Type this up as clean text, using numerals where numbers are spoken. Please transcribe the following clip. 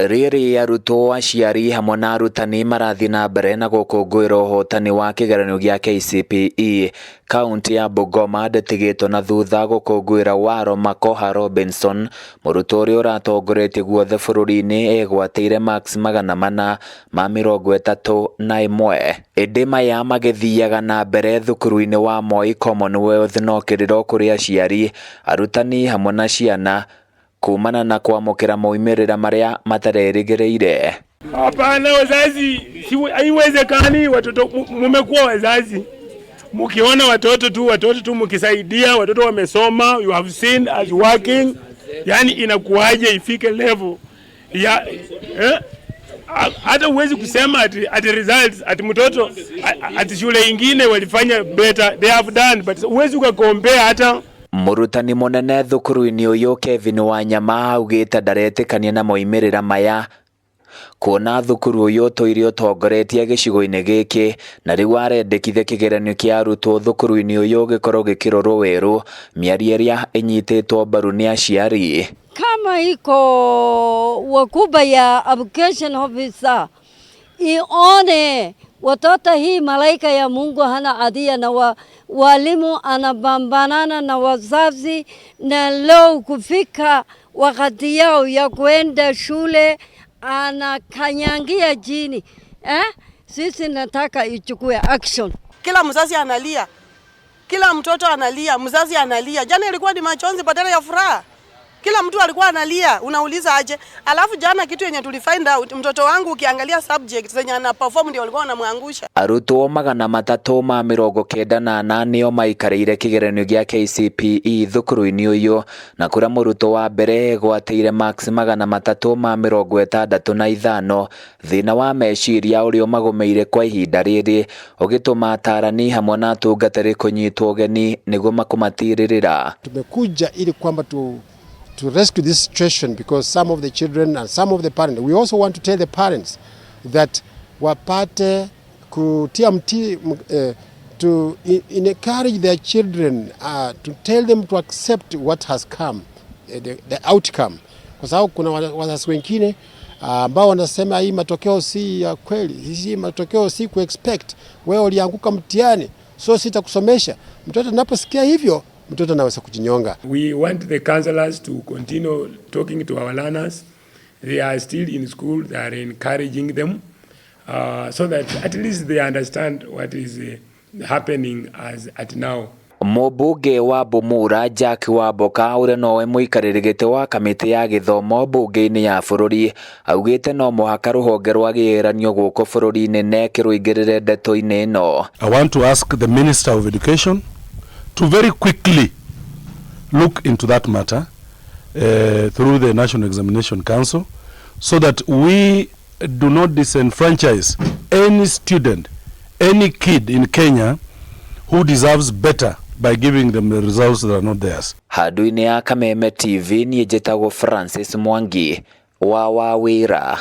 Rĩrĩ arutwo, aciari hamwe na arutani marathiĩ na mbere na gũkũngũĩra ũhotani wa kĩgeranio gĩa KCPE, kaunti ya Bungoma ndĩtigĩtwo na thutha gũkũngũĩra Waro Makoha Robinson, mũrutwo ũrĩa ũratongoretie guothe bũrũri-inĩ egwatĩire marks 431. Ĩndĩ maya magĩthiaga na mbere thukuru-inĩ wa Moi Commonwealth no kĩrĩro kũrĩ aciari, arutani hamwe na ciana kumana na kwamũkĩra maumĩrĩra marĩa matarerĩgĩrĩire. Hapana wazazi, haiwezekani. Watoto mumekuwa wazazi mkiona watoto tu mkisaidia watoto wamesoma, you have seen us working. Yani inakuwaje ifike level ya eh? Hata huwezi kusema ati results ati mtoto ati shule ingine walifanya better, they have done, but huwezi ukacompare hata. Mũrutani mũnene thukuru-inĩ ũyũ Kevin Wanyama augĩte ndaretĩkania na moimĩrĩra maya kuona thukuru ũyũ ũtũire ũtongoretie gĩcigo-inĩ gĩkĩ na rĩu arendekithia kĩgeranio kĩa arutwo thukuru-inĩ ũyũ gĩkorwo gĩkĩrorwo werũ, mĩario ĩrĩa ĩnyitĩtwo mbaru nĩ aciari. Kama iko wakubwa ya education officer ione watoto hii malaika ya Mungu hana hatia na walimu anapambanana na wazazi, na leo kufika wakati yao ya kuenda shule anakanyangia chini eh? Sisi nataka ichukue action. Kila mzazi analia, kila mtoto analia, mzazi analia. Jana ilikuwa ni machozi badala ya furaha. Kila mtu alikuwa analia, unauliza aje? Alafu jana kitu yenye tulifind out, mtoto wangu ukiangalia subject zenye ana perform ndio walikuwa wanamwangusha. Arutwo 394 nĩo maikarĩire kĩgeranio gĩa KCPE thukuru-inĩ ũyũ na kũrĩa mũrutwo wa mbere egwatĩire marks 365. Thĩna wa meciria ũrĩa ũmagũmĩire kwa ihinda rĩrĩ ũgĩtũma atarani hamwe na atungatĩri kũnyitwo ũgeni nĩguo makũmatirĩrĩra. Tumekuja ili kwamba to rescue this situation because some of the children and some of the parents, we also want to tell the parents that wapate kutia mti to encourage their children to tell them to accept what has come, the outcome, kwa sababu kuna wazazi wengine ambao wanasema hii matokeo si ya kweli, hii matokeo si ku expect, wewe ulianguka mtihani, so sitakusomesha. Mtoto anaposikia hivyo, mtoto anaweza kujinyonga. We want the counselors to continue talking to our learners. They are still in school, they are encouraging them so that at least they understand what is happening as at now. Mũmbunge wa Bumula Jack Wamboka ũrĩa nowe mũikarĩri gĩtĩ wa kamĩtĩ ya gĩthomo mbunge-inĩ ya bũrũri augĩte no mũhaka rũhonge rwa kĩgeranio gũkũ bũrũri-inĩ KNEC rũingĩrĩre ndeto-inĩ ĩno. I want to ask the Minister of Education to very quickly look into that matter through the National Examination Council so that we do not disenfranchise any student, any kid in Kenya who deserves better by giving them the results that are not theirs. Handũ-inĩ ya Kameme TV niĩ njĩtagwo Francis Mwangi wa Wawĩra.